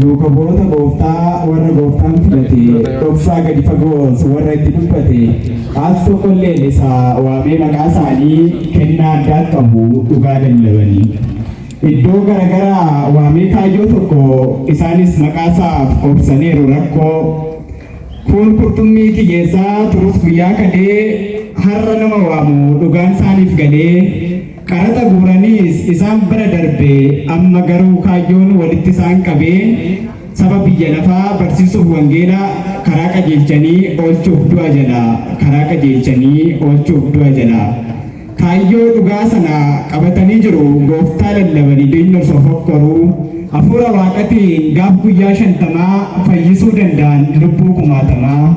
Duuka bu'oota gooftaa warra gooftaan filate, dhoksaa gadi fagoos warra itti dubbate, al tokkolleen isa waamee maqaa isaanii kennaa addaa qabu dhugaa lallabanii. Iddoo garagaraa waamee kaayyoo tokko isaanis maqaa isaaf obsaniiru rakkoo. Kun qurxummii kiyyeessaa turus guyyaa kalee har'a nama waamu dhugaan isaaniif galee qaraxa guuraniis isaan bira darbe amma garuu kaayyoon walitti isaan qabee saba biyya lafaa barsiisuuf wangeela karaa qajeelchanii oolchuuf du'a jala, karaa qajeelchanii oolchuuf du'a jala. Kaayyoo dhugaa sana qabatanii jiru, gooftaa lallabanii diinni osoo fokkoruu, hafuura waaqatiin gaaf guyyaa 50 fayyisuu danda'an lubbuu kumaatamaa.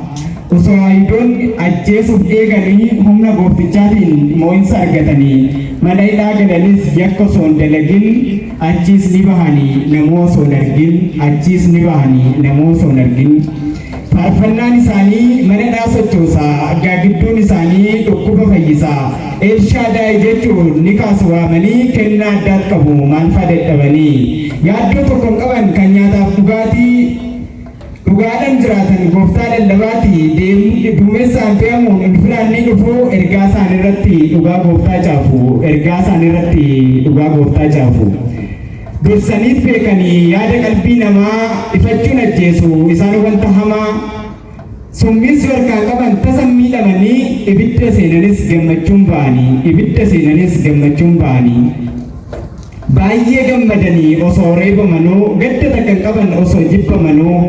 Osoo Ayihudoonni ajjeesuuf eeganii humna gooftichaatiin moo'insa argatanii mana hidhaa galanis yakka osoo hin dalagin achiis ni bahanii namuu osoo hin argin, achiis ni bahanii namuu osoo hin argin. Faarfannaan isaanii mana hidhaa sochoosa, gaagidduun isaanii dhukkuba fayyisa. Elshaadaay jechuun ni kaasu waamanii, kennaa addaat qabu maalfaa dadhabanii. Yaaddoo tokko hin qaban kan nyaataaf dhugaatii, dhugaadhaan jiraatan gooftaa lallabaati. Duumessaan fe'amuun ulfinaan ni dhufu, ergaa isaan irratti dhugaa gooftaa caafu, ergaa isaan irratti dhugaa gooftaa caafu. Dursaniif beekanii yaada qalbii namaa ifachuun ajjeesu isaan wanta hamaa. Summiis yoo harkaan qaban tasa miidhamanii, ibidda seenanis gammachuun ba'anii, ibidda seenanis gammachuun ba'anii. Baay'ee gammadanii osoo reebamanuu, gadda takka hin qaban osoo jibbamanuu,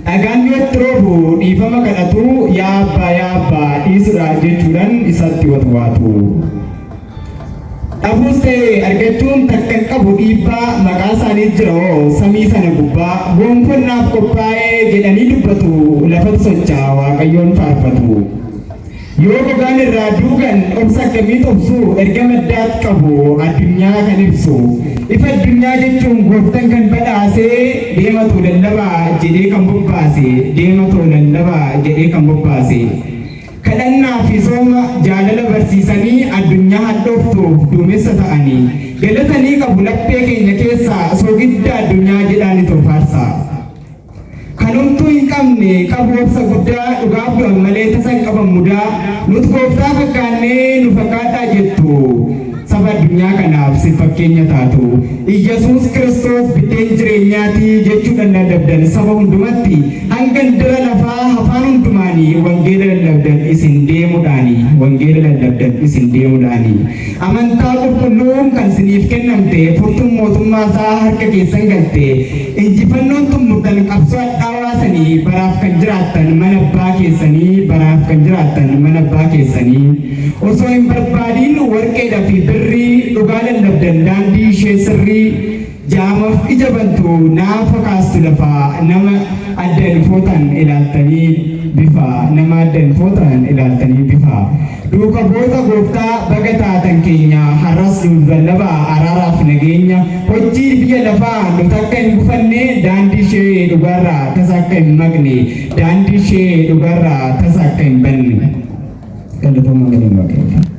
dhagaan yoo itti roobu dhiifama kadhatu, yaa abbaa, yaa abbaa, dhiisudha jechuudhaan isatti watwaatu. Dhabuus ta'e argachuun takka hin qabu dhiibbaa, maqaa isaanii jira hoo samii sana gubbaa, gonfonnaaf qophaa'ee jedhanii dubbatu, lafatu socho'a waaqayyoon faarfatu. Yoo gogaan irraa duugan obsa akkamii obsu, ergama addaat qabu addunyaa kan ibsu. Ifa addunyaa jechuun gooftan kan badhaasee, deematu lallabaa jedhee kan bobbaase, deematu lallabaa jedhee kan bobbaase. Kadhannaa fi sooma jaalala barsiisanii addunyaa hadhooftuuf duumessa ta'anii galatanii qabu laphee keenya keessaa, soogidda addunyaa jedhaan itoo faarsaa. Kanumtuu hin qabne qabu obsa guddaa, dhugaaf du'an malee tasa hin qaban mudaa, nuti gooftaa fakkaannee nu fakkaadhaa jettu, saba addunyaa kanaaf si fakkeenya taatu. Iyyasuus Kiristoos biddeen jireenyaati jechuudhaan lallabdan saba hundumatti, hanga dira lafaa afaan hundumaanii wangeela lallabdan isin deemuudhaani, wangeela lallabdan isin deemuudhaani. Amantaa qulqulluun kan isiniif kennamte, furtuun mootummaa isaa harka keessan galte, injifannoon xumurtan qabsoo hadhaawaa sanii, baraaf kan jiraattan mana abbaa keessanii, baraaf kan jiraattan mana abbaa keessanii. Osoo hin barbaadiin warqeedhaa fi birrii, dhugaa lallabdan daandii ishee sirrii, jaamaaf ija bantu, naafa kaastu lafaa, nama adda hin footan ilaaltanii bifa, nama adda hin footan ilaaltanii bifa. Duuka bu'oota gooftaa baga taatan keenya, har'as nuuf lallabaa araaraaf nageenya. Hojii biyya lafaa nuti akka hin gufanne, daandii ishee dhugaarraa tasa akka hin maqne, daandii ishee dhugaarraa tasa akka hin banne. Galatooma, galanni Waaqayyoof.